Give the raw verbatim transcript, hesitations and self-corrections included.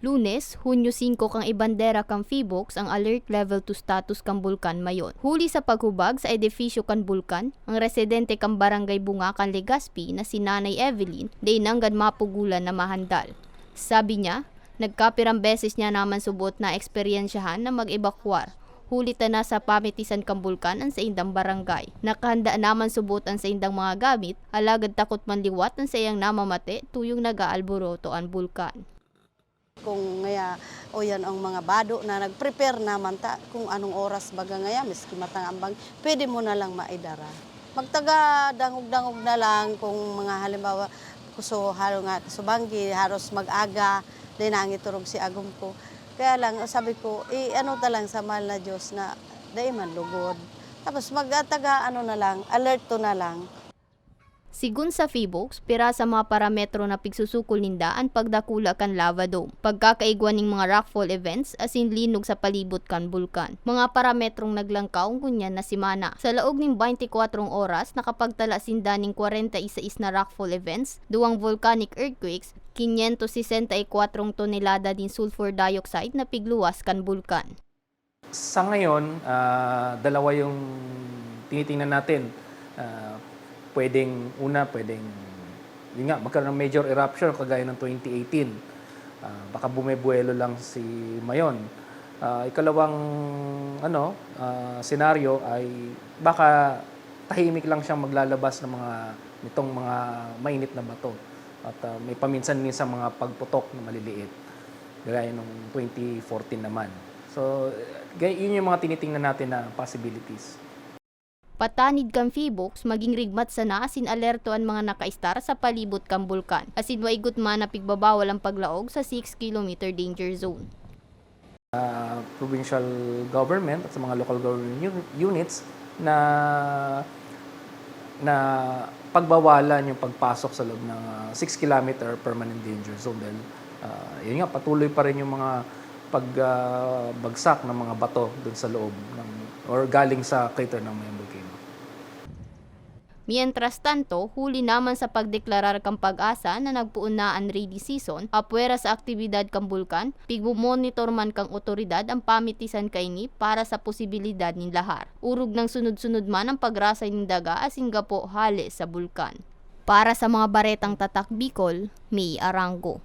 Lunes, Hunyo singko, kan ibandera kan PHIVOLCS ang alert level two status kan Bulkan Mayon. Huli sa paghubag sa edifisyo kan bulkan, ang residente kan Barangay Bunga kan Legazpi na si Nanay Evelyn, dai nanggad mapugulan na mahandal. Sabi niya, nagkapirang beses niya naman subuot na eksperyensyahan na mag-ebakwar, huli ta nasa pamitisan kan bulkan an saindang barangay. Nakahanda naman subuot an saindang mga gamit, alagad takot man liwat an saiyang namamate tuyong nag-aalboroto an bulkan. Kung ngaya, o yan ang mga bado na nag-prepare naman ta, kung anong oras baga ngaya, miski matang ambang, pwede mo na lang maidara. Magtaga dangog-dangog na lang kung mga halimbawa, kuso, halo nga, kuso banggi, haros mag-aga, dai nangiturog si agom ko. Kaya lang, sabi ko, i-ano ta lang sa mahal na Diyos na dai man lugod. Tapos magtaga, ano na lang, alerto na lang. Sigon sa PHIVOLCS, pira sa mga parametro na pigsusukol ninda an pagdakula kan lava dome, pagkakaigwa ning mga rockfall events, asin linog sa palibot kan bulkan. Mga parametrong naglangkaw ngunyan na semana. Sa laog ning baynte kwatro oras, nakapagtala sinda ning kwarenta y seis na rockfall events, duwang volcanic earthquakes, kinyentos sesenta y kwatro tonelada nin sulfur dioxide na pigluwas kan bulkan. Sa ngayon, ah, dalawa yung tinitingnan natin. Ah, pwedeng, una, pwedeng, yun nga, magkaroon ng major eruption kagaya ng twenty eighteen. Ah, baka bumebuelo lang si Mayon. Ah, ikalawang, ano, ah, senaryo ay baka tahimik lang siyang maglalabas ng mga, nitong mga mainit na bato. At, ah, may paminsan-minsan mga pagputok na maliliit, gaya nung twenty fourteen naman. So, gay-, yun yung mga tinitingnan natin na possibilities. Patanid kan PHIVOLCS, maging rigmat sana asin alerto an mga nakaistar sa palibot kan bulkan, asin maigot man na pigbabawal ang paglaog sa six kilometer danger zone. Ah, provincial government at sa mga local government uni-, units na, na pagbawalan yung pagpasok sa loob ng, ah, six kilometer permanent danger zone dahil, ah, yun nga, patuloy pa rin yung mga pag, ah, bagsak ng mga bato dun sa loob ng, or galing sa crater ng Mayon Volcano. Mientras tanto, huli naman sa pagdeklarar kan PAGASA na nagpoon na an rainy season, apwera sa aktibidad kan bulkan, pigmo-monitor man kan otoridad an pamitisan kaini para sa posibilidad nin lahar. Orog nang sunod-sunod man an pagrasay nin daga asin gapo hale sa bulkan. Para sa mga baretang Tatak Bicol, May Arango.